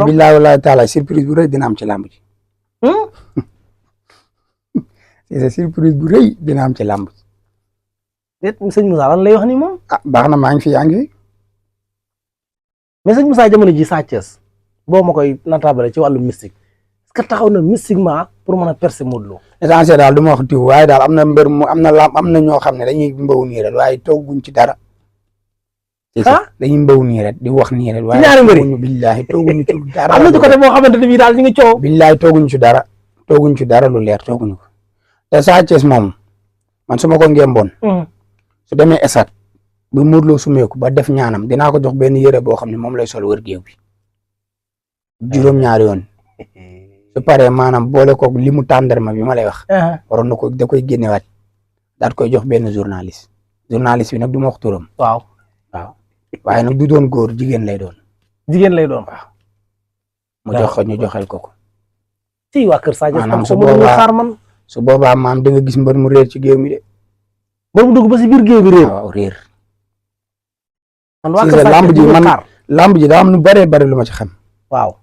billahi wallahi taala surprise bu rëy dina am ci làmb ji. c'est surprise bu rëy dina am ci làmb ji. déet sëñ Moussa lan lay wax ni moom. ah baax na maa ngi fi yaa ngi fi. mais sëñ Moussa jamono ji Sa Thiès boo ma koy nattabale ci wàllu mystique est-ce que taxaw na mystiquement pour mën a percer Modou Lo. essentiel daal du ma wax tiw waaye daal am na mbër mu am na lamb am na ñoo xam ne dañuy mbaw nii rek waaye tooguñ ci dara. dañuy mbaw nii rek di wax nii rek. ci ñaari mbëri waaye billahi tooguñu ci dara. am na ci côté boo xamante ne bii daal ñu ngi coow. billahi tooguñu ci dara. tooguñu ci dara lu leer tooguñu ko te Sa Thiès moom man su ma ko ngémboon. su demee esat bu Modou Lo sumeeku ba def ñaanam dinaa ko jox benn yére boo xam ne moom lay sol wër géew bi juróom-ñaari yoon su paree maanaam boole koog li mu tàndarma bi ma lay wax. waroon na ko da koy génnewaat daal koy jox benn journaliste bi nag du ma wax turam. waaw waaye nag du doon góor jigéen lay doon. jigéen lay doon. waaw mu jox ko ñu joxel ko. ci waa Kër Sa Thiès maanaam su boobaa maam da nga gis mbër mu réer ci géew mi de. ba mu dugg ba si biir géew bi réer. waaw réer. man waa Kër Sa Thiès lamb ji daa am lu bëree bëri lu ma ci xam. waaw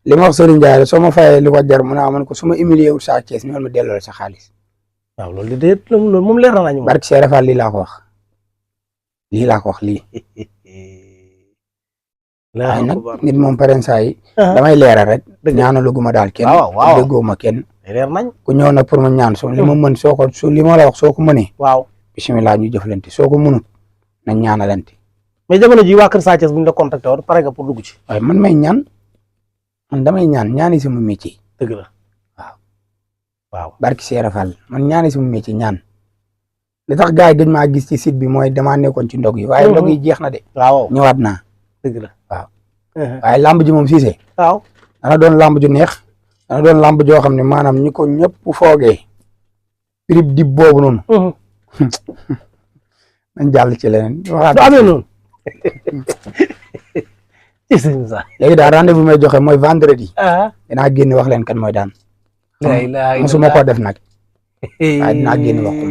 li ma wax Serigne Ndiaye soo ma fayee li ko jar mu ne ma ko su ma humilié wul Sa Thiès ñoom ma delloo sa xaalis. waaw loolu de loolu moom leer na nañu. barke Cheikh Fall lii laa ko wax. waaye nag nit moom paren saa yi. damay leeral rek. ñaanalu gu ma daal kenn. waaw déggoo ma kenn. leer nañ. ku ñëw nag pour ma ñaan soo li ma mën li ma la wax soo ko mënee. waaw bisimilah ñu jëflante soo ko mënut nañ ñaanalante. mais jamono ji waa Kër Sa Thiès bu ñu la contacté woon pare nga pour dugg ci. waaye man may ñaan man damay ñaani sama métier. dëgg la waaw barki Cheikh Fall man ñaani sama métier ñaan. li tax gars yi dañ maa gis ci site bi mooy damaa nekkoon ci ndog yi. waaye ndog yi jeex na de. waaw ñëwaat naa. dëgg la waaw. waaye lamb ji moom Cissé. waaw dana doon lamb ju neex. dana doon lamb joo xam ne maanaam ñi ko ñëpp foogee. prix dib boobu noonu. nañ jàll ci leneen. waxaat du amee noonu. léegi daal rendez-vous may joxe mooy vendredi. dinaa génn wax leen kan mooy daan. la ilaha illallah musuma ko def nag. waaye dinaa génn wax ko